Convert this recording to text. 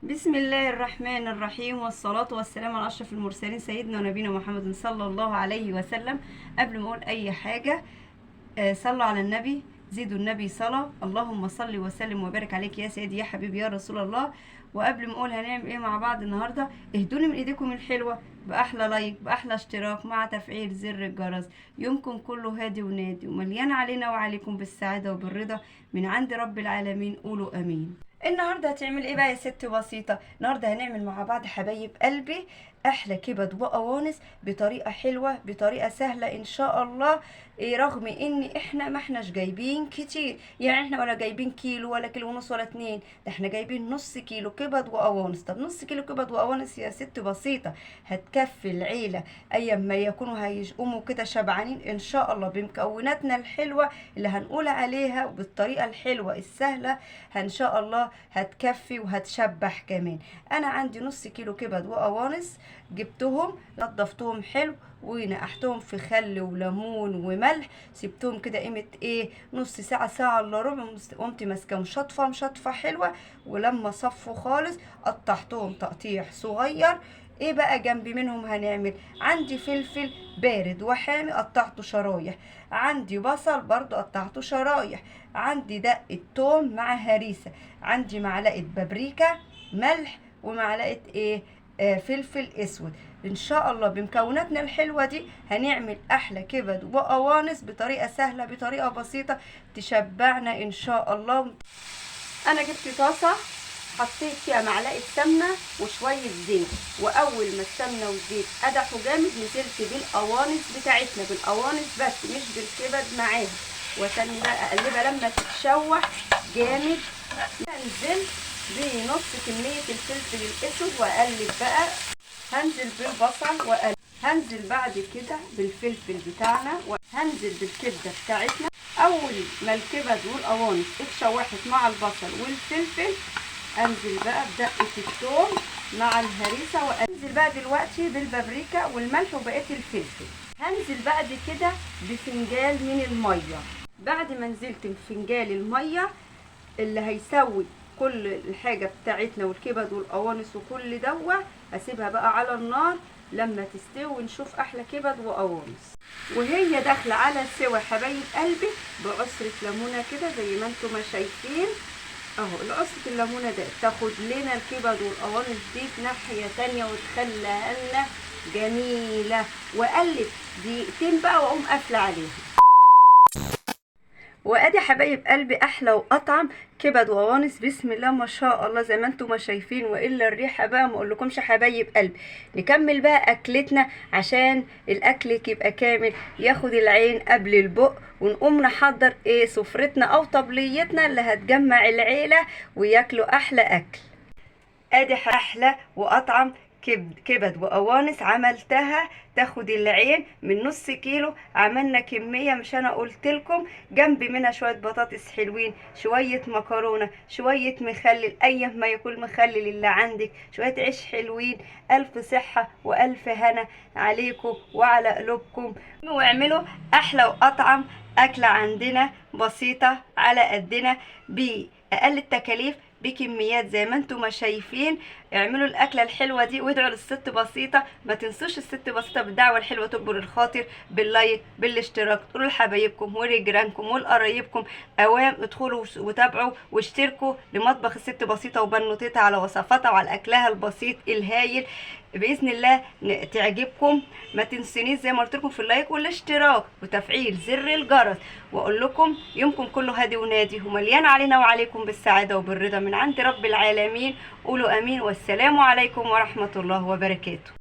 بسم الله الرحمن الرحيم، والصلاة والسلام على أشرف المرسلين سيدنا ونبينا محمد صلى الله عليه وسلم. قبل ما أقول أي حاجة صلوا على النبي، زيدوا النبي صلاة. اللهم صل وسلم وبارك عليك يا سيدي يا حبيبي يا رسول الله. وقبل ما أقول هنعمل إيه مع بعض النهاردة، اهدوني من إيديكم الحلوة بأحلى like، بأحلى اشتراك، مع تفعيل زر الجرس. يومكم كله هادي ونادي ومليان علينا وعليكم بالسعادة وبالرضا من عند رب العالمين، قولوا أمين. النهارده هتعمل ايه بقى يا ست بسيطة؟ النهارده هنعمل مع بعض حبايب قلبي احلى كبد وقوانص بطريقة حلوة، بطريقة سهلة ان شاء الله. إيه رغم ان احنا ما احناش جايبين كتير، يعني احنا ولا جايبين كيلو ولا كيلو ونص ولا اتنين، ده احنا جايبين نص كيلو كبد وقوانص. طب نص كيلو كبد وقوانص يا ست بسيطة هتكفي العيلة ايام ما يكونوا هيقوموا كده شبعانين ان شاء الله، بمكوناتنا الحلوة اللي هنقول عليها وبالطريقه الحلوة السهلة ان شاء الله هتكفي وهتشبح كمان. انا عندي نص كيلو كبد وقوانص، جبتهم نضفتهم حلو ونقعتهم في خل وليمون وملح، سبتهم كده قيمة ايه نص ساعة، ساعة الا ربع. قمت ماسكاهم شطفه مشطفه حلوة، ولما صفوا خالص قطعتهم تقطيع صغير. ايه بقى جنبي منهم هنعمل؟ عندي فلفل بارد وحامي قطعته شرايح، عندي بصل برضو قطعته شرايح، عندي دقة توم مع هريسة، عندي معلقة بابريكا، ملح، ومعلقة ايه فلفل اسود. ان شاء الله بمكوناتنا الحلوة دي هنعمل احلى كبد وقوانص بطريقة سهلة، بطريقة بسيطة تشبعنا ان شاء الله. انا جبت طاسة حطيت فيها معلقة سمنة وشوية زيت، واول ما السمنة والزيت قدحوا جامد نزلت بالقوانص بتاعتنا، بالقوانص بس مش بالكبد معاها، واستني بقى اقلبها لما تتشوح جامد. هنزل بنص كمية الفلفل الاسود واقلب بقى، هنزل بالبصل واقلب، هنزل بعد كده بالفلفل بتاعنا، وهنزل بالكبدة بتاعتنا. اول ما الكبد والقوانص اتشوحت مع البصل والفلفل انزل بقى بدقة الثوم مع الهريسة، وانزل بقى دلوقتي بالبابريكا والملح وبقية الفلفل. هنزل بعد كده بفنجان من المية. بعد ما نزلت بفنجان المية اللي هيسوي كل الحاجة بتاعتنا والكبد والقوانص وكل دوة، هسيبها بقى على النار لما تستوي ونشوف احلى كبد وقوانص. وهي داخلة على سوا حبايب قلبي بعصرة ليمونة كده زي ما انتم ما شايفين اهو. العصرة الليمونة ده تاخد لنا الكبد والقوانص دي في ناحية تانية وتخليها لنا جميلة. واقلب دقيقتين بقى واقوم قافلة عليها. وادي حبايب قلبي احلى واطعم كبد وقوانص بسم الله ما شاء الله زي ما انتم ما شايفين، والا الريحة بقى ما اقولكمش حبايب قلبي. نكمل بقى اكلتنا عشان الاكل يبقى كامل، ياخد العين قبل البق، ونقوم نحضر ايه سفرتنا او طبليتنا اللي هتجمع العيلة وياكلوا احلى اكل. ادي احلى واطعم كبد وقوانص عملتها تاخد العين من نص كيلو. عملنا كمية مش انا قلت لكم، جنب منها شوية بطاطس حلوين، شوية مكرونة، شوية مخلل اي ما يكون مخلل اللي عندك، شوية عيش حلوين. الف صحة والف هنا عليكم وعلى قلوبكم، واعملوا احلى واطعم اكلة عندنا بسيطة على قدنا باقل التكاليف بكميات زي ما انتم ما شايفين. اعملوا الاكلة الحلوة دي وادعوا للست بسيطة. ما تنسوش الست بسيطة بالدعوة الحلوة تكبر الخاطر، بال like، بالاشتراك، تقولوا لحبايبكم ولجيرانكم ولقرايبكم. اوام ادخلوا وتابعوا واشتركوا لمطبخ الست بسيطة وبنوتتها على وصفاتها وعلى اكلها البسيط الهايل باذن الله تعجبكم. ما تنسونيش زي ما قلت لكم في ال like والاشتراك وتفعيل زر الجرس. واقول لكم يومكم كله هادي ونادي ومليان علينا وعليكم بالسعادة وبالرضا من عند رب العالمين، قولوا امين. والسلام عليكم ورحمة الله وبركاته.